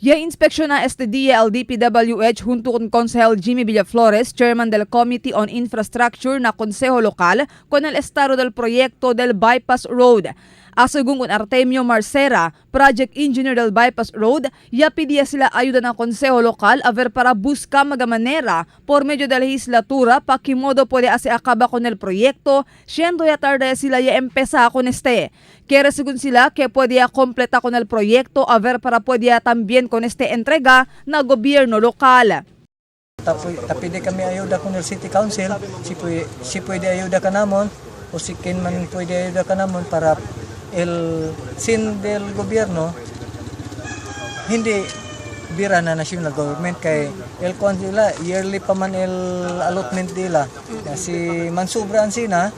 Ya inspeksyon na este día el DPWH junto con Concejal Jimmy Villaflores, chairman del Committee on Infrastructure na Consejo Local, con el estado del proyecto del Bypass Road. A según con Artemio Marcera, project engineer del Bypass Road, ya pedía sila ayuda ng Consejo Local a ver para busca mga manera por medio de legislatura pa modo puede hacer acaba con el proyecto, siendo ya tarde sila ya empezar con este. Quiere según sila que puede completa con el proyecto a ver para puede también con este entrega na gobyerno lokal. Tapide kami ayuda con el City Council, si pwede ayuda ka namon, o si kin man pwede ayuda ka namon para el sin del gobyerno hindi bira na national government kay el kuan sila yearly pa man el allotment nila si mansubra ang sina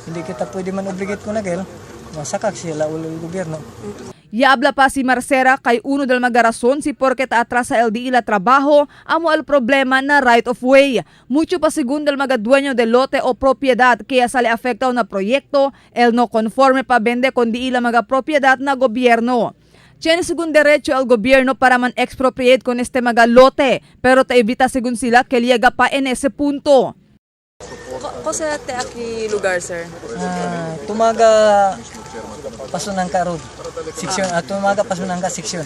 hindi kita pwede man obligate ko nagel masakak sila ulo el gobyerno. Yaabla pa si Marcera kay uno del mga rason si porket atrasa el di ila trabajo amo el problema na right of way. Mucho pa según del mga dueño de lote o propiedad kaya sale afecta na proyecto el no conforme pa vende con di ila mga propiedad na gobyerno. Tiene según derecho el gobierno para man expropriate con este mga lote, pero te evita según sila que llega pa en ese punto. Cosa te aki lugar, sir? Ah, Tumaga Pasonangka Road. Section, Tumaga Pasonangka section.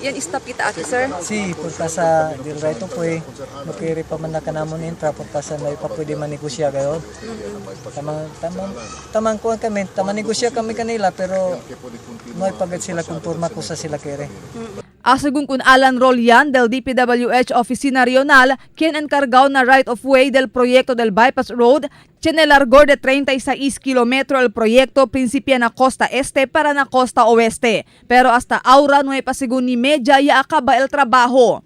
Yan stop kita aki, sir? Si, por sa del right of way, no kere pa man na kanamon intra, por sa na pa pwede manegosya kayo. Tamang, tamang, tamang kuhan kami, tamang negosya kami kanila, pero no ay pagad sila konforma ko sa sila kere. A según con Alan Rolian del DPWH Oficina Regional, quien encargado na right of way del proyecto del Bypass Road, tiene largor de 36 kilómetros el proyecto principia na costa este para na costa oeste. Pero hasta ahora no hay pa según ni media ya acaba el trabajo.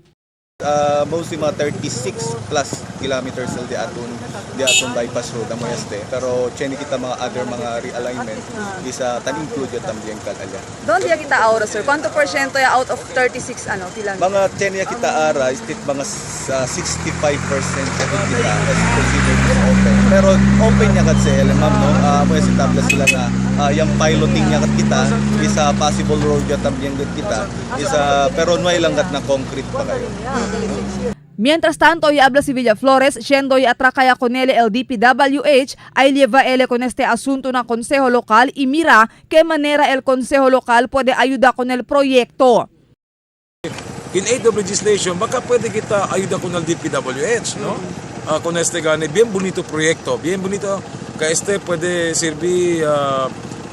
Mostly mga 36 plus kilometers el di aton bypass road amo este, pero tiene kita mga other mga realignment isa tan include también kal alya. Donde ya kita ahora, sir? ¿Cuánto por ciento ya out of 36 ano, kilometers? Mga tiene kita ara is tit mga sa 65% ya kita as considered as open, pero open niya kat sa ma'am, no, amo si tabla sila na yung piloting niya kat kita isa possible road ya también kat kita isa, pero no ay lang kat na concrete pa kayo. Mientras tanto, y habla si Villaflores, siendo y atracaya con él el DPWH, ay lleva él con este asunto na Consejo Local y mira qué manera el Consejo Local puede ayudar con el proyecto. In aid of legislation, baka pwede kita ayuda con el DPWH, no? Con este gani, bien bonito proyecto, bien bonito. Ka este puede servir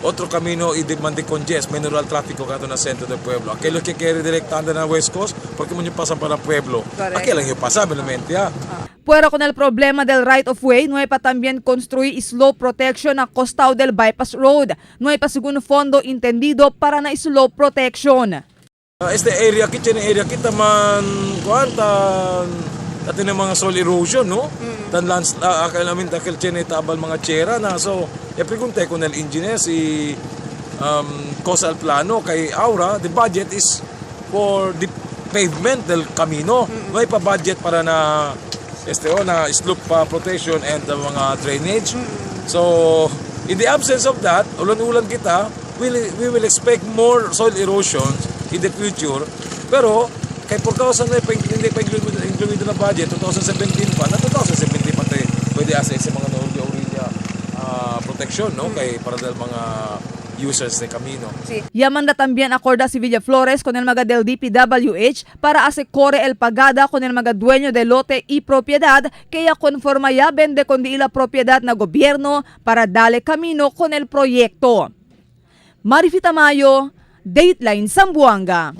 otro camino y de congest, menor al tráfico que na centro del pueblo. Aquellos que quieren directamente na West Coast, porque mo pasan para pueblo? Correct. Aquel lang yung pasa, belamente, ah. Pero con el problema del right of way, no hay pa también construir slope protection a costado del bypass road. No hay pa según fondo entendido para na slope protection. Este area, kitchen area kita man kuan tan atin ang mga soil erosion, no? Tan lands akal namin takil chene tabal mga chera na, so e pregunté con el engineer si cosa al plano kay Aura, the budget is for the pavement del camino. No hay pa budget para na este o na slope pa protection and the mga drainage. So in the absence of that, ulan-ulan kita, we will expect more soil erosions in the future. Pero kay por causa na hindi pa included na budget 2017 pa, na 2017 pa tayo pwede asa sa mga Norte Orilla protection, no, kay para del mga users de camino. Yamanda también acorda si Villaflores con el mga del DPWH para hacer corre el pagada con el mga dueño de lote y propiedad que ya conforma ya vende con di ila propiedad na gobierno para dale camino con el proyecto. Marifita Mayo, Dateline Zamboanga.